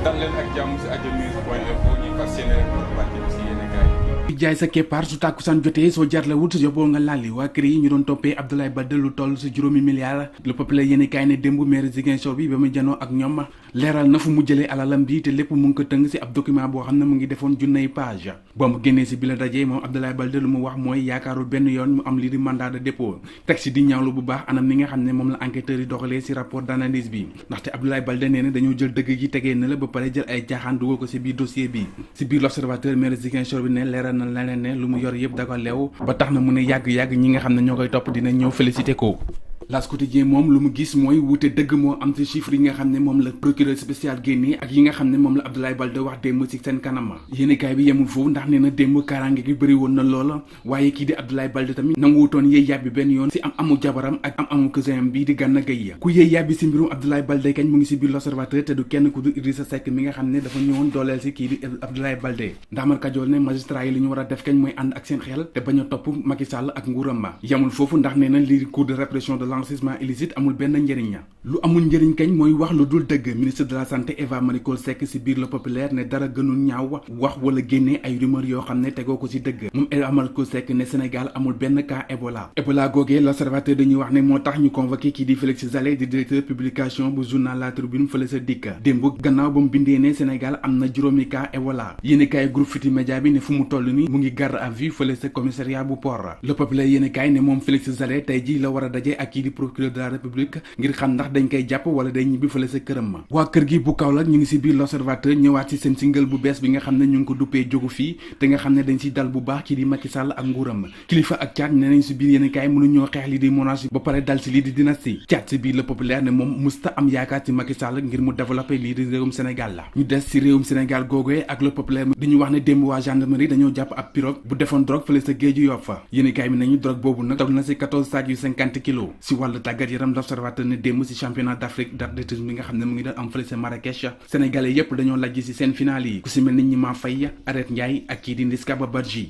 dal leen ak jàmm si ajonews.info ñuy fas yéene rek mën a wàcce si yéene kaay di jaay sa keppaar su tàkkusaan jotee soo jarlewut yóbboo nga lalli waa kër yi ñu doon toppee Abdoulaye Baldé lu toll si juróomi milliards Le Populaire yéene kaay ne démb maire Ziguinchor bi ba muy janoo ak ñoom leeral na fu mu jëlee alalam bi te lépp mu ngi ko tënk si ab document boo xam ne mu ngi defoon junney page boo mu génnee si bi la dajee moom Abdoulaye Baldé lu mu wax mooy yaakaarul benn yoon mu am lii di mandat de dépôt teg si di ñaawlu bu baax anam ni nga xam ne moom la enquêteurs yi doxalee si rapport d'analyse bi ndaxte Abdoulaye Baldé nee na dañoo jël dëgg gi tegee na la ba pare jël ay jaaxaan dugal ko si biir dossier bi si biir l'Observateur maire Ziguinchor bi ne leeral na leneen ne lu mu yor yëpp da ko leew ba tax na mu ne yàgg-yàgg ñi nga xam ne ñoo koy topp dina ñëw félicité ko L'As Quotidien moom lu mu gis mooy wuute dëgg moo am ci chiffres yi nga xam ne moom la procureur spécial génnee ak yi nga xam ne moom la Abdoulaye Baldé wax démb ci seen kanam yéenekaay bi yemul foofu ndax nee na démb kaaraange gi bëri woon na loola waaye kii di Abdoulaye Baldé tamit nanguwutoon yéey yàbbi benn yoon ci am amu jabaram ak am amu cousin bii di Gana Gueye ku yéey yàbbi ci mbirum Abdoulaye Baldé kañ mu ngi ci biir l'Observateur te du kenn ku du Idrissa Seck mi nga xam ne dafa ñëwoon dooleel ci kii di Abdoulaye Baldé Ndamal Kajoor ne magistrat yi li ñu war a def kañ mooy ànd ak seen xel te bañ a topp Macky Sall ak nguuram ma yemul foofu ndax nee na lii cour de répression de l'enrichissement illicite amul benn njëriñ lu amul njëriñ kañ mooy wax lu dul dëgg ministre de la santé Eva Marie Coll Seck ci biir Le Populaire ne dara gënul ñaaw wax wala génnee ay rumeur yoo xam ne tegoo ko ci dëgg moom Eva Marie Coll Seck ne Sénégal amul benn cas Ebola googee l'Observateur dañuy wax ne moo tax ñu convoqué kii di Félix Zale di directeur publication bu journal La Tribune fële sa dikk démb gannaaw ba mu bindee ne Sénégal am na juróomi cas Ebola yéenekaay groupe Futurs Médias bi ne fu mu toll ni mu ngi garde à vue fële sa commissariat bu port Le Populaire yéenekaay ne moom Félix Zale tey ji la war a daje ak kii di procureur de la République ngir xam ndax dañ koy jàpp wala day ñibbi fële sa këram ma waa kër gi bu Kaolack ñu ngi ci biir l'Observateur ñëwaat ci seen single bu bees bi nga xam ne ñu ngi ko duppee jógu fii te nga xam ne dañ ci dal bu baax kii di Macky Sall ak nguuram Kilifeu ak Thiat ne nañ ci biir yéen kaay mënuñoo xeex lii di monarchie ba pare dal ci lii di dynastie Thiat ci biir Le Populaire ne moom musta am yaakaar ci Macky Sall ngir mu développer lii di réewum Sénégal la ñu des ci réewum Sénégal googee ak Le Populaire di ñu wax ne démb waa gendarmerie dañoo jàpp ab pirogue bu defoon drogue fële sa géeju Yoff fa yéen kaay mi nañu drogue boobu nag toll na ci 14 sacs yu 50 kilos ci wàllu tàggat yaram l'Observateur ne démb ci championnat d'Afrique d'athlétisme bi nga xam ne mu ngi doon am fële sa Marrakech sénégalais yépp dañoo lajj ci seen finale yi ku ci mel ni ñi maa fay Aret Ndiaye ak kii di Ndiska Badji